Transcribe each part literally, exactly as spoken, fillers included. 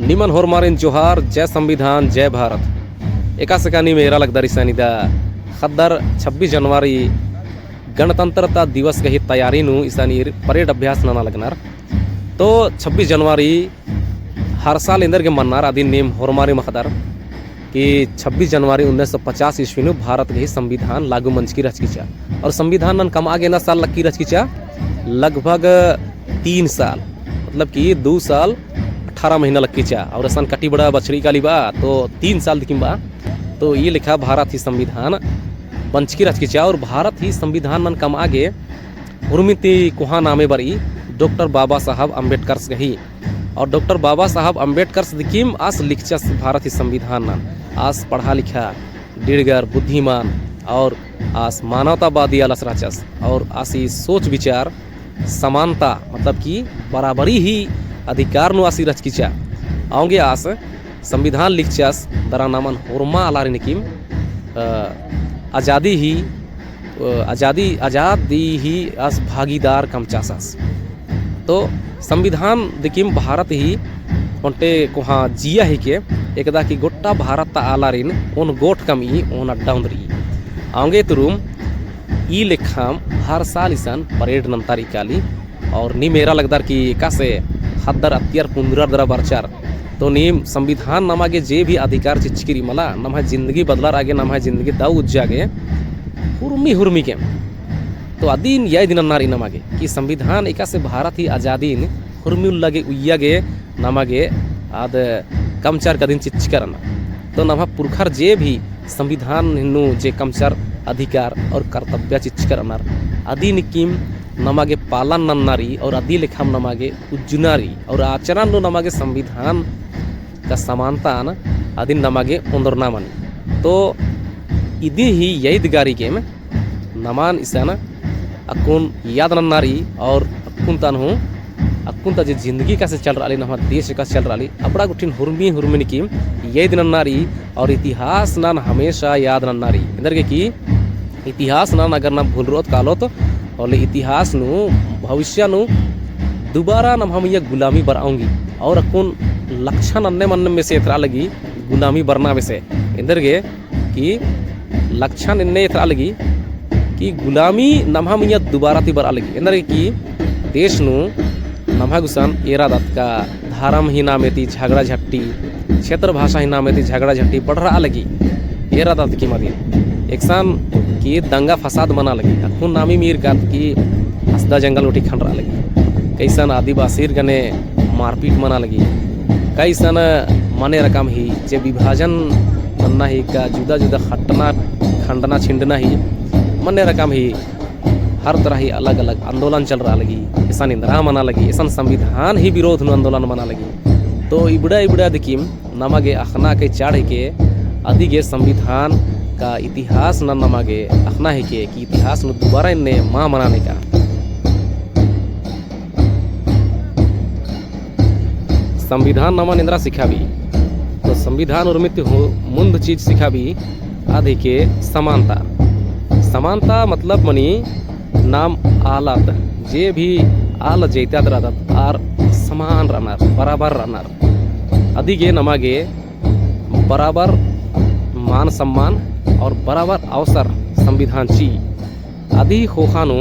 निमन होरमारिन जोहार, जय संविधान, जय भारत। एकासे का नीम एरा लगदर इसन इदा ख़द्दर छब्बीस जनवरी गणतंत्रता दिवस गही तैयारी नू इसन ईर परेड अभ्यास नना लगनर। तो छब्बीस जनवरी हर साल एन्देर गे मन्नर, अदिन नीम होरमारिम अख़दर कि छब्बीस जनवरी उन्नीस सौ पचास ईस्वी नू भारत गही संविधान लागू मंजकी रहचकी चा। और संविधान नन कमआ गे एन्ने साल लग्गी रहचकी चा, लगभग तीन साल, मतलब कि दू साल अठारह महीना लग्गी चा। और असन कटी बड़ा बछड़ी काली बा, तो तीन साल दिकिम बा। तो ई लेखा भारत ही संविधान बंचकी रहचकी चा। और भारत ही संविधान नन कमआ गे उर्मी ती कोहाँ नामे बरई डॉक्टर बाबा साहब अम्बेडकर्स गही। और डॉक्टर बाबा साहब अम्बेडकर्स दिकिम आस लिखचस भारत ही संविधान नन। आस पढ़ा लिखा, डिड़गर, बुद्धिमान और आस मानवतावादी आलस रहचस। और आसी सोच विचार समानता, मतलब कि बराबरी ही अधिकार नू आसी रहचकी चा। औंगे आस संविधान लिखचस, दरा नमन होरमा आलारिन किम, अ, आजादी ही, अ, आजादी, आजादी ही आस भागीदार कमचासस। तो संविधान दिकिम भारत ही ओन्टे कोहाँ जिया हिके, एकदा कि गोट्टा भारत ता आलारिन ओन गोट कमई, ओन अड्डा ओन्द्रई। औंगे तुरुम ई लेखाम हर साल इसन परेड नन्तार इकाली। और नीम एरा लगदर कि एकासे ख़द्दर अत्तियर पुन्दुरर दरा बरचर। तो नीम संविधान नमा गे जे भी अधिकार चिच्चकी रई मला, नम्है जिन्दगी बदलारआ गे, नम्है जिन्दगी दौ उज्जा गे, हुरमी हुरमी के। तो अदिन याद नन्ना रई नमा गे कि संविधान एकासे भारत ही आजादीन हुरमी उल्ला गे उइय्या गे नमा गे आद कमचर का अदिन चिच्चकर रअनर। तो नम्है पुरखर जे भी संविधान नू जे कमचर अधिकार और कर्तव्य चिच्चकर रअनर, अदिन किम नमा गे पालन नन्ना रई और अदी लेखाम नमा गे उज्जना रई और आचरण नू नमा गे संविधान का समानतान अदिन नमा गे ओन्दरना मनी। तो इदी ही याद गारी गेम नमन इसन अक्कुन याद नन्ना रई और अक्कुन तन हूँ, अक्कुन ता जे जिन्दगी एकासे चलरआ ली, नम्है देश एकासे चलरआ ली, अबड़ा गुट्ठिन हुरमी हुरमिन किम याद नन्ना रई और इतिहास नन हमेशा याद नन्ना रई। एन्देरगे कि इतिहास नन अगर नम भुलरओत कालोत, होले इतिहास नू भविष्य नू दुबारा नम्है मइय्याँ गुलामी बरआ ओंगी और अक्कुन लक्षण अन्ने मन्ने में से एथरआ लगी गुलामी बरना बेसे। एन्देरगे कि लक्षण एन्ने एथरआ लगी कि गुलामी नम्है मइय्याँ दुबारा ती बरआ लगी। एन्देरगे कि देश नू नम्है गुसन एरादत का धरम ही नामे ती झगड़ा झट्टी, क्षेत्र भाषा ही नामे ती झगड़ा झट्टी बढ़रआ लगी। एरादत की मदिन एकसन कि दंगा फसाद मना लगी। अक्कुन नामी मीर कात कि हसदा जंगल गुट्ठी खंडरआ लगी। कैसन आदिवासीर गने मारपीट मना लगी। कैसन मने रकम ही जे विभाजन मन्ना ही का जुदा जुदा खटना, खंडना, छिंडना ही मने रकम ही हर तरह ही अलग-अलग आंदोलन चलरआ लगी, एसन एन्दरा मना लगी, एसन संविधान ही विरोध नू आंदोलन मना लगी। तो इबड़ा इबड़ा दिकिम नमा गे अख़ना के चाड़ हिके, अदी गे संविधान का इतिहास नन नमा गे अख़ना हिके कि इतिहास नू दुबारा एन्ने मा मना नेका। संविधान नमन एन्दरा सिखाबी, तो संविधान उर्मी ती हूँ मुन्द चीज सिखाबी, अदी के समानता। समानता मतलब मनी नाम आलत जे भी आल जैतात रअदत आर समान रअनर, बराबर रअनर। अदी गे नमा गे बराबर मान सम्मान और बराबर अवसर संविधान ची। अदी ख़ोख़ा नू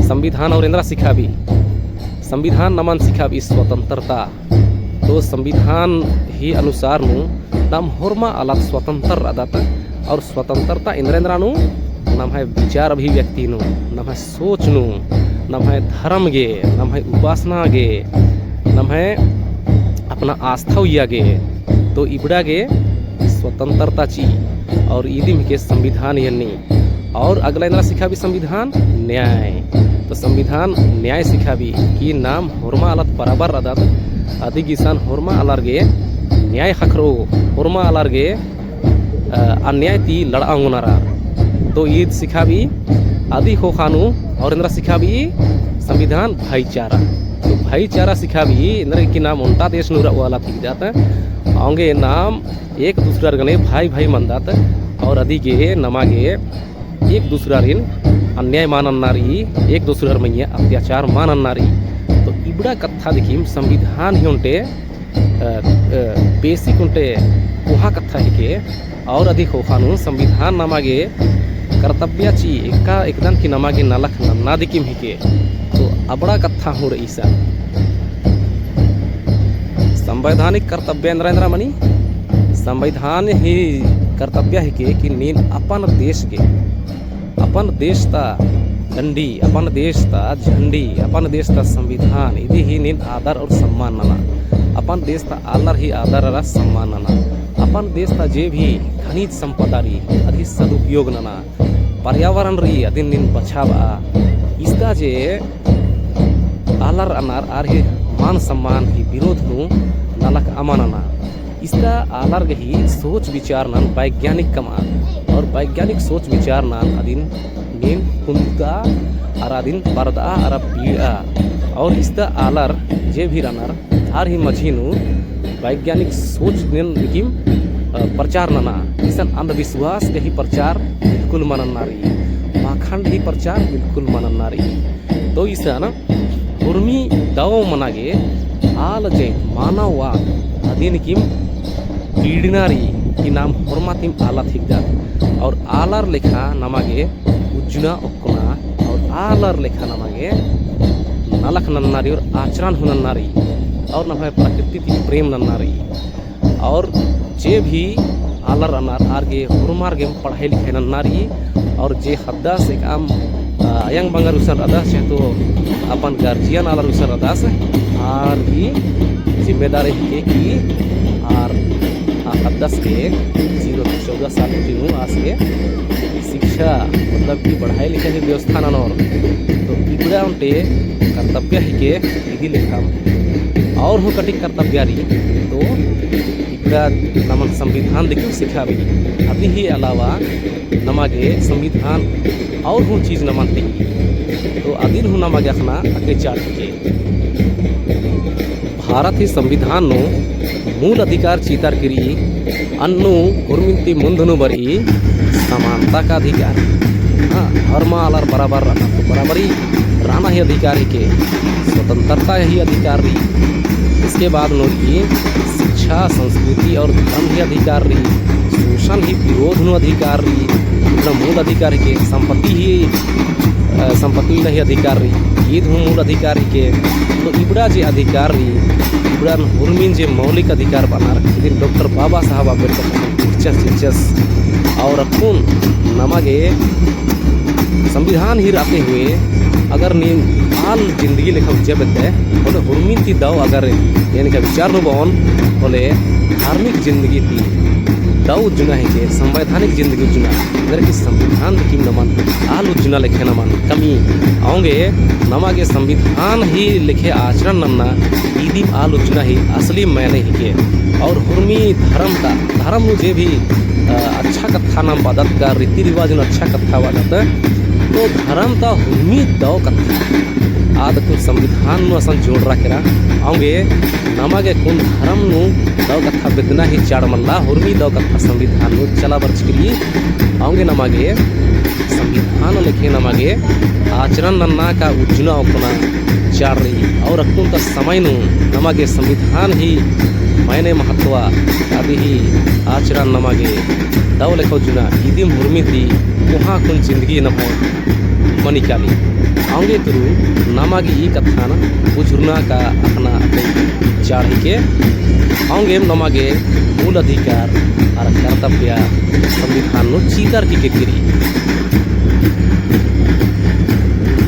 संविधान और एन्दरा सिखाबी, संविधान नमन सिखाबी स्वतंत्रता। तो संविधान ही अनुसार नू नाम होरमा आलत स्वतंत्र रअदत और स्वतंत्रता एन्दरा एन्दरा नू नम्है विचार अभिव्यक्ति नू, नम्है सोच नू, नम्है धर्म गे, नम्है उपासना गे, नम्है अपना आस्था उइया गे, तो इबड़ा गे स्वतंत्रता ची। और इदिम के संविधान यन्नी। और अगला एन्दरा सिखाबी संविधान न्याय। तो संविधान न्याय सिखाबी कि नाम होरमा आलत बराबर रअदत, अदी गे इसन होरमा आलर गे न्याय ख़क्खरओ, होरमा आलर गे अ, अन्याय ती लड़आ ओंगनर। तो ईद सिखाबी अदी ख़ोख़ा नू और एन्दरा सिखाबी संविधान भाईचारा। तो भाईचारा सिखाबी एन्दरा कि नाम ओन्टा देश नू रअवाला ती हिकदत, औंगे नाम एक दूसरार गने भाई भाई मनदत और अदी गे नमा गे एक दूसरारिन अन्याय मा नन्ना रई, एक दूसरार मइय्याँ अत्याचार मा नन्ना रई। तो इबड़ा कत्था दिकिम संविधान ही ओन्टे अ, basic ओन्टे कोहाँ कत्था हिके। और अदी ख़ोख़ा नू संविधान नमा गे कर्तव्य ची एका एकदन की नमा गे नलख नन्ना दिकिम हिके। तो अबड़ा कत्था हूँ रई इसन। संवैधानिक कर्तव्य एन्दरा एन्दरा मनी? संविधान ही कर्तव्य हिके कि नीन अपन देश गे, अपन देश ता डंडी, अपन देश ता झंडी, अपन देश ता संविधान, इदी ही नीन आदर और सम्मान नना। अपन देश ता आलर ही आदर अरा सम्मान नना। अपन देश ता जे भी खनिज संपदा रई, अदी सदुपयोग नना। पर्यावरण रई, अदिन नीन बछाबआ। इसता जे आलर अनर आर ही मान सम्मान ही विरोध नू नलख अमा नना। इसता आलर गही सोच विचार नन वैज्ञानिक कमआ और वैज्ञानिक सोच विचार नन अदिन नीन कुन्दआ अरा अदिन बरदआ अरा बीड़आ। और इसता आलर जे भी रअनर आर ही मझी नू वैज्ञानिक सोच नन दिकिम, अ, प्रचार नना। इसन अंधविश्वास गही प्रचार बिल्कुल मल नन्ना रई, पाखंड ही प्रचार बिल्कुल मल नन्ना रई। तो इसन हुरमी दव मना गे आल जे मानववाद अदिन किम पीड़ना रई कि नाम होरमातिम आलत हिकदत और आलर लेखा नमा गे उज्जना ओक्कना और आलर लेखा नमा गे नलख नन्ना रई और आचरण हूँ नन्ना रई और नम्है प्रकृति ती प्रेम नन्ना रई। और जे भी आलर रअनर आर गे होरमर गे पढ़ाई लिखाई नन्ना रई और जे हद्दस एकअम, अ, अयंग बंगर गुसन रअदस, चाहे तो अपन guardian आलर गुसन रअदस, आर ही जिम्मेदारी हिके कि आर आ हद्दस गे जीरो ती चौदह साल ती नू आस गे शिक्षा, मतलब कि पढ़ाई लिखाई ही व्यवस्था ननोर। तो इबड़ा ओन्टे कर्तव्य हिके, इदी लेखम और हूँ कटिक कर्तव्य रई। तो इबड़ा नमन संविधान दिकिम सिखाबई। अदी ही अलावा नमा गे संविधान और हूँ चीज नमन ती। तो अदिन हूँ नमा गे अख़ना अकय चाड़ हिके। भारत ही संविधान नू मूल अधिकार चितारकी रई, अन्नु हुरमिन ती मुन्ध नू बरई समानता का अधिकार। हाँ, होरमा आलर बराबर रअना, तो बराबरी रअना ही अधिकार हिके, स्वतंत्रता ही अधिकार रई। इसके बाद नू रई शिक्षा, संस्कृति और धर्म ही अधिकार रई, शोषण ही विरोध नू अधिकार रई, मतलब मूल अधिकार हिके, संपत्ति ही अ, संपत्ति उइना ही अधिकार रई, ईद हूँ मूल अधिकार हिके। तो इबड़ा जे अधिकार रई, इबड़न हुरमिन जे मौलिक अधिकार बअनर, इदिन डॉक्टर बाबा साहब अम्बेडकर चिच्चस, चिच्चस। और अक्कुन नमा गे संविधान ही रहते हुए अगर नीन आल जिंदगी लेखा उज्जा बेद्दय, होले हुरमिन ती दव अगर एन का विचार नू बओन, होले धार्मिक जिंदगी ती दव उज्जना हिके, संवैधानिक जिंदगी उज्जना। एन्देरगे संविधान दिकिम नमन आल उज्जना लेखे नमन कमी। औंगे नमा गे संविधान ही लेखे आचरण नन्ना, इदिम आल उज्जना ही असली मायने हिके। और हुरमी धर्म ता, धर्म नू जे भी, अ, अच्छा कत्था नाम बअदत का, रीति रिवाज नू अच्छा कत्था बअदत, तो धर्म ता हुरमी दव कत्था। आद कुन संविधान नू असन जोड़रा केरा। औंगे नमा गे कुन धर्म नू दव कत्था बेद्दना ही चाड़ मल्ला, हुरमी दव कत्था संविधान नू चला बरचकी रई। औंगे नमा गे संविधान लेखे नमा गे आचरण नन्ना का उज्जना ओक्कना चाड़ रई। और अक्कुन ता समय नू नमा गे संविधान ही मायने महत्व अदी ही आचरण नमा गे दव लेखा उज्जना इदिम हुरमी ती कोहाँ कुन जिंदगी नम्है मनी काली। औंगे तुरु नमा गे ई कत्थन बुझुरना का अख़ना अकय चाड़ हिके। औंगे नमा गे मूल अधिकार अरा कर्तव्य संविधान नू चितारकी केरकी रई।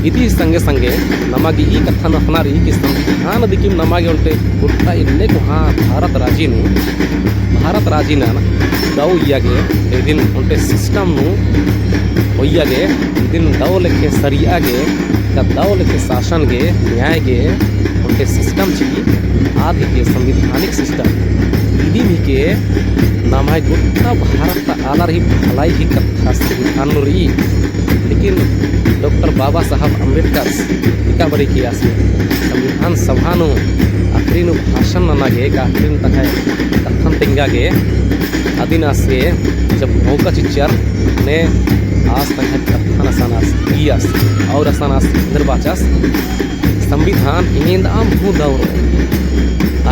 इदी संगे संगे नमा गे ई कत्थन अख़ना रई कि संविधान दिकिम नमा गे ओन्टे गुट्ठा एन्ने कोहाँ भारत राजी नू, भारत राजी नू दव उइया गे, इदिन ओन्टे system नू उइया गे, इदिन दव लेखे सरिया गे, का दव लेखे शासन गे, न्याय गे, ओन्टे system ची, आद हिके संविधानिक system। इदिम हिके नम्है गुट्ठा भारत ता आलर ही भलाई ही कत्था संविधान नू रई। लेकिन डॉक्टर बाबा साहब अम्बेडकर एका बारी की आस गे संविधान सभा नू आखिरी नू भाषण नना गे, का आखिरी नू तंग्है कत्थन तेंगा गे, अदिन आस गे जब मौका चिच्चर ने आस तंग्है कत्थन असन आस इयास और असन आस एन्देर बाचस संविधान एन्देम हूँ दव रओ।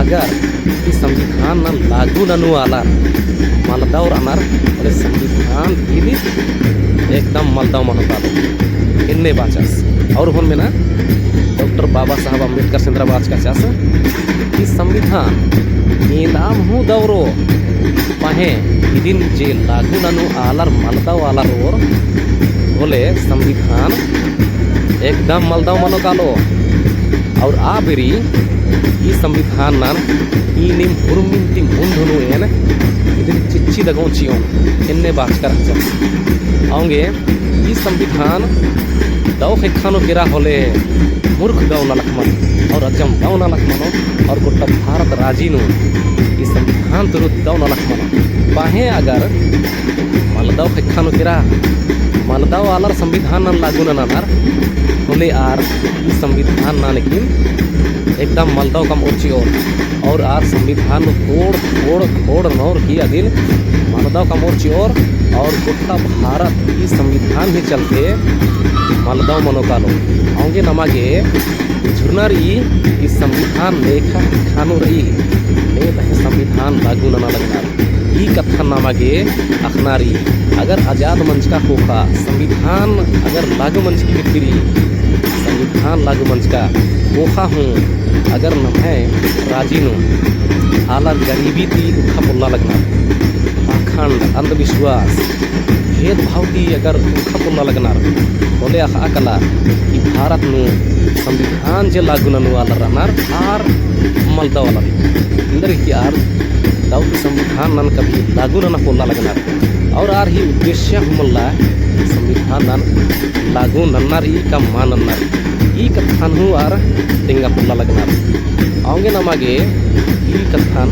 अगर ई संविधान नन लागू ननू आलर मलदव रअनर, होले संविधान इदिन एकदम मलदव मनो कालो, एन्ने बाचस। और होन मेना डॉक्टर बाबा साहब अम्बेडकर सेंदरा बाचका चास, ई संविधान एन्दाम हूँ दव रओ, पहें इदिन जे लागू ननू आलर मलदव आलर रओर, होले संविधान एकदम मलदव मनो कालो। और आ बेरी ई संविधान नन ई नीम हुरमिन ती मुन्ध नू एन इदिन चिच्ची दगों चिओन, एन्ने बाचका रहचा। औंगे ई संविधान दव ख़ेक्खा नू केरा होले मूर्ख दव नलख मनो और अजम दव नलख मनो और गोट्टा भारत राजी नू ई संविधान तुरु दव नलख मनो। पहें अगर मलदव ख़ेक्खा नू केरा, मलदव आलर संविधान नन लागू ननर, होले आर ई संविधान नन लेकिन एकदम मलदव कमओर चिओर। और आर संविधान नू तोड़ फोड़ फोड़ ननोर की अदिन मलदव कमओर चिओर। और गोट्टा भारत ई संविधान ही चलते मलदव मनो कालो। औंगे नमा गे झुरना रई कि संविधान लेखा ख़ेक्खा नू रई, ने तहें संविधान लागू नना लगनर। ई कत्थन नमा गे अख़ना रई। अगर आजाद मंजका ख़ोख़ा, संविधान अगर लागू मंजकी गे फिरी, संविधान लागू मंजका ख़ोख़ा हूँ अगर नम्है राजी नू आलर गरीबी ती उरखा पोल्ला लगनर, पाखंड, अंधविश्वास, भेदभाव ती अगर उरखा पोल्ला लगनर, होले अख़आ कला कि भारत नू संविधान जे लागू ननू आलर रअनर, आर मलदव आलर। एन्देरगे कि आर दव ती संविधान नन कभी लागू नना पोल्ला लगनर। और आर ही उद्देश्य हूँ मल्ला संविधान नन लागू नन्ना रई का मा नन्ना रई। ई कत्थन हूँ आर तेंगा पोल्ला लगनर। औंगे नमा गे ई कत्थन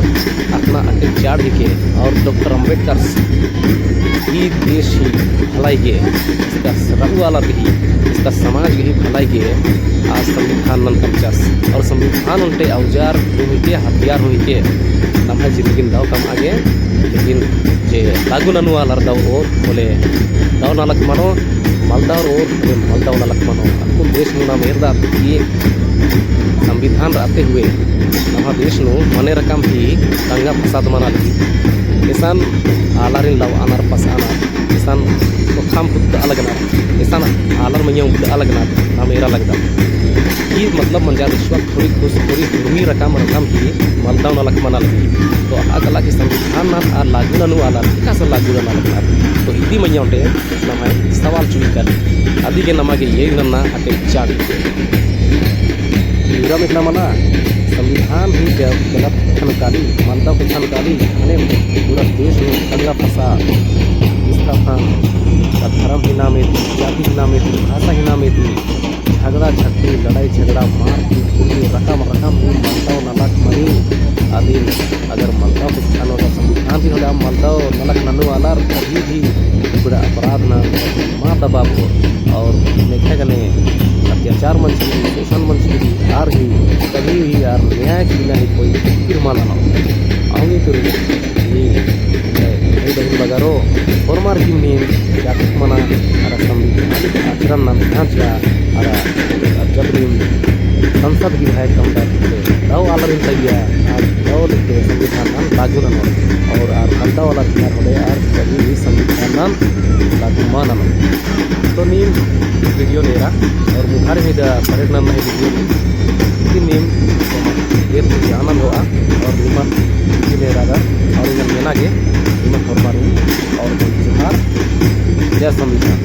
अख़ना अक्कु चाड़ हिके और डॉक्टर अम्बेडकर ई देश ही भलाई गे, इसका रऊ आलर गही, इसका समाज गही भलाई गे आर संविधान नन कमचस। और संविधान ओन्टे औजार हूँ हिके, हथियार हूँ हिके, नम्है जिंदगी नू दव कमआ गे। लेकिन जे लागू ननू आलर दव रओर होले दव नलख मनो, मलदव रओर होले मलदव नलख मनो। अक्कुन देश नू नाम एरदत कि संविधान रहते हुए नम्है देश नू मने रकम ही दंगा फसाद मना लगी। इसन आलारिन लवअनर पसअनर, इसन ख़ोख़ाम पुत्तआ लगनर, इसन आलर मइय्याँ उद्दआ लगनर, नाम एरा लगदत। ई मतलब मंजा रिश्वत खोरी, घूसखोरी, हुरमी रकम रकम ही मलदव नलख मना लगी। तो अख़आ कला कि संविधान नन आर लागू ननू आलर एकासे लागू नना लगनर। तो इदी मइय्याँ ओन्टे नम्है सवाल चुई काली। अदिगे नमा गे एरी नन्ना अक्कु चाड़। पूरा मितना मना, संविधान ही जब गलत ख़ेक्खन काली, मलदव ख़ेक्खन काली, अने पूरा देश नू दंगा फसाद, विस्थापन, धर्म ही नामे ती, जाति ही नामे ती, भाषा ही नामे ती, झगड़ा झगड़ी, लड़ाई झगड़ा, मारपीट, पूरी रकम रकम ही मलदव नलख मनी। अदिन अगर मलदव ख़ेक्खा नू संविधान ती होले मलदव नलख ननू आलर कभी भी बड़ा अपराध ना मा दबाबओ और नेखा गने अत्याचार मंजकी, शोषण मंजकी, आर ही कभी भी आर न्याय की ना ही कोई फिकिर मा ननोर। औंगे तुरु ई भाई बहिन बगरो, होरमर गे नीम जागरूक मना, अरा संविधानिक आचरण नन ध्यान चिआ, अरा जब नीम संसद गही भय कमदत, दव आलरिन तइया, आर दव लेके संविधान नन लागू ननोर, और आर मलदव आलर किनार होले, आर कभी भी संविधान नन लागू मा ननोर। तो नीम video नू एरा, और मुखारी में दा परेड नन्ना ही video नू, कि नीम एप जानल होआ, और नीम video नू एरा दा, और इन्ना मेना गे, नीम होरमर और जोहार, जय संविधान।